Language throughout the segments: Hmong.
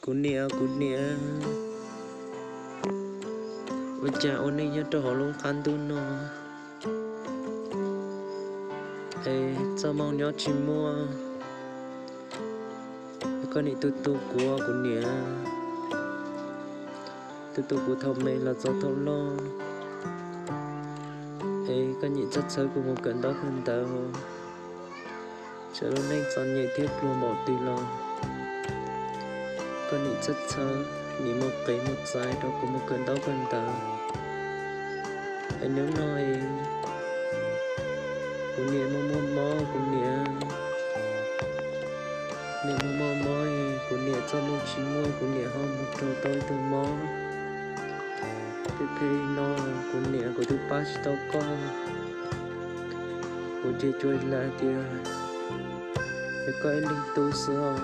Kuv niam, kuv niam, ua cas ua neej nyob rau hauv lub qab ntuj no es txoj hmoo nyob tsis muaj. Koj niam tu tu kuv, kuv niam, tu tu kuv thaum me los txog thaum loj, es koj niam txhawb txhawb kuv mus kawm ntaub kawm ntawv. Txawm lub neej txom nyem thiab pluag npaum twg los koj niam txhawb txhawb, niam muab qev muab txais rau kuv mus kawm ntaub kawm ntawv. Es hnub no kuv niam muaj muaj mob, kuv niam, niam muaj muaj mob, kuv niam txoj hmoo tsis muaj, kuv niam ho mus raug tau ib tug mob. Phem phem li no, kuv niam, kuv twb pab tsis tau koj. Kuv ces tsuas lam tias yog koj ib leeg tub xwb os,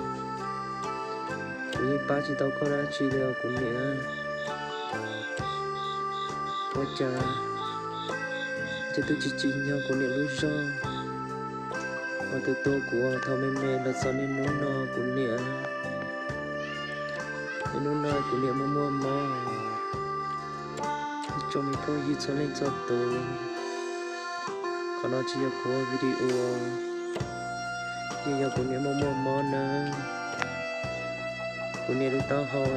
kuv yeej pab tsis tau koj dab tsi li os kuv niam. Ua cas ces twb tsis tsim nyog kuv niam lub zog uas tus tua kuv thaum me me los txog niaj hnub no kuv niam. Niaj hnub no kuv niam muaj muaj mob. Ib tsoom me phooj ywg txhua leej txhua tus, qhov no tsis yog kuv ua video, yeej yog kuv niam muaj muaj mob nawb. Kuv niam lub taub hau,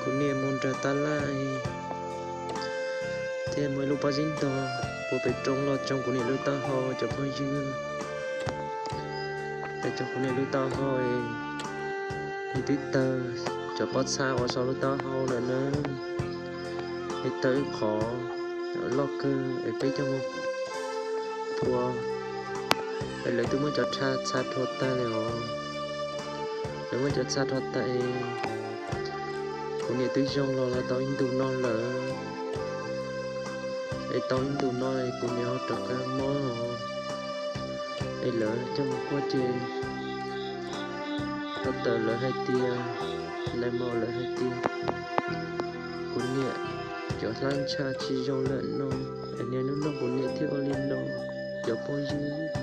kuv niam mus nrog tab laj thiab muaj ib lub pob zeb ntog puag pem roob los tsoo kuv niam lub taub hau cov phooj ywg. Es tsoo kuv niam lub taub hau, nws twb tawg cov pob txha uas saum lub taub hau lawm na. Es tawg ib qho loj kawg es peb coj mus phua, es lawv twb muab cov txha rho tag li os. Lawv muab cov txha rho tag es kuv niam twb zoo los los tau ib ntus no lawm. Es tau ib ntus no es kuv niam ho rov qab mob, es lawv coj mus kuaj ces tau tawm lawv hais tias, nais maum lawv hais tias kuv niam cov hlab ntsha tsis zoo lawm no. Es niaj hnub no kuv niam thiaj ua li no cov phooj ywg.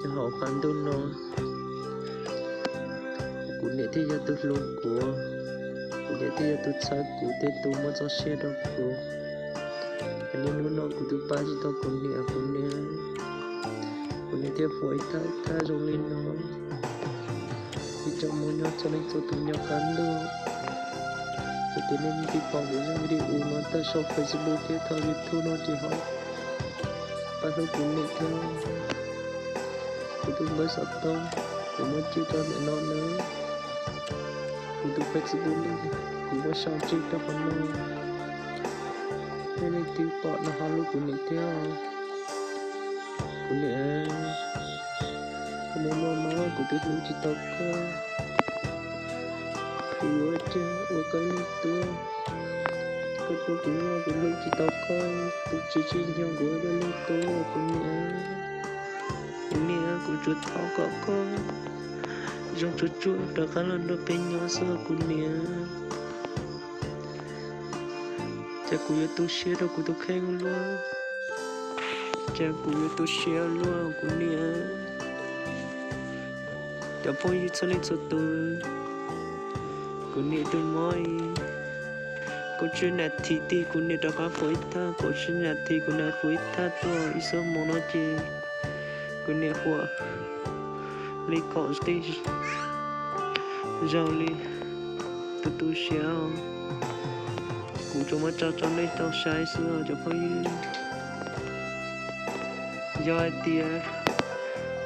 Nyob hauv qab ntuj no, kuv niam thiaj yog tus hlub kuv, kuv niam thiaj yog tus txhawb kuv thiab tus muab txoj sia rau kuv. Es niaj hnub no kuv twb pab tsis tau kuv niam, kuv niam, kuv niam thiaj pom ib thaj thaj zoo li no. Ib tsoom Hmoob nyob txhua leej txhua tus nyob qab ntuj, yog tias nej twb pom kuv zaj video no tawm saum Facebook thiab thaum YouTube no ces ho pab hlub kuv niam thiab. Kuv tus npawb xov tooj kuv muab tso rau ntawm no nawb. Kuv tus Facebook kuv muab sau tseg rau qhov no. Nej leej twg pom no ho hlub kuv niam thiab. Kuv niam, kuv muaj muaj mob kuv twb hlub tsis tau koj. Kuv yuav ua cas ua koj ib leeg tub, koj tuaj kuv noj kuv hlub tsis tau koj, kuv tsis tsim nyog kuv ua koj ib leeg tub kuv niam. Kuv niam, kuv tsuas thov kom koj zoo tsuag tsuag rov qab los nrog peb nyob xwb kuv niam. Ces kuv yuav tu siab rau kuv tus kheej luaj, ces kuv yuav tu siab luaj kuv niam. Cov phooj ywg txhua leej txhua tus, kuv niam tus mob kaum tsib nas this tiag kuv niam rov qab huam ib thaj, kaum tsib nas this kuv niam huam ib thaj tuaj ib xuab moos no ces kuv niam huam li kaum tej zaug li. Tu tu siab, kuv tsuas muab tso rau nej tau saib xwb cov phooj ywg. Yog hais tias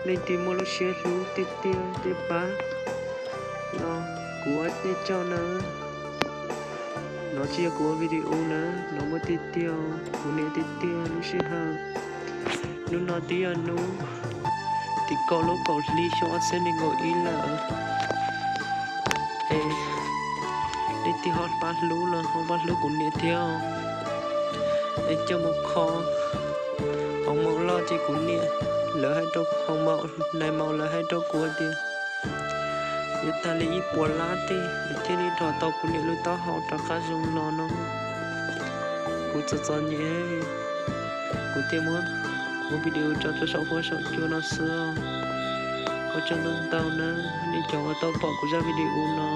leej twg muaj lub siab hlub tiag tiag thiab pab no, kuv ua nej tsaug nawb. No tsis yog kuv ua video na, no muaj tiag tiag, kuv niam tiag tiag lub sij hawm. Hnub no twb yog hnub tim kaum lub kaum hli xyoo ob txhiab nees nkaum ib lawm. Es leej twg ho pab hlub los ho pab hlub kuv niam thiab, es coj mus kho hoo maum loj ces kuv niam, lawv hais rau hoo maum, nais maum lawv hais rau kuv tias yuav tag li ib puas lab tej thiaj li rho tau kuv niam lub taub hau rov qab zoo los no. Kuv txom txom nyem, kuv thiaj muab ua video tso rau saum huab saum cua no xwb. Ua tsaug ntau ntau nawb nej cov uas tau pom kuv zaj video no.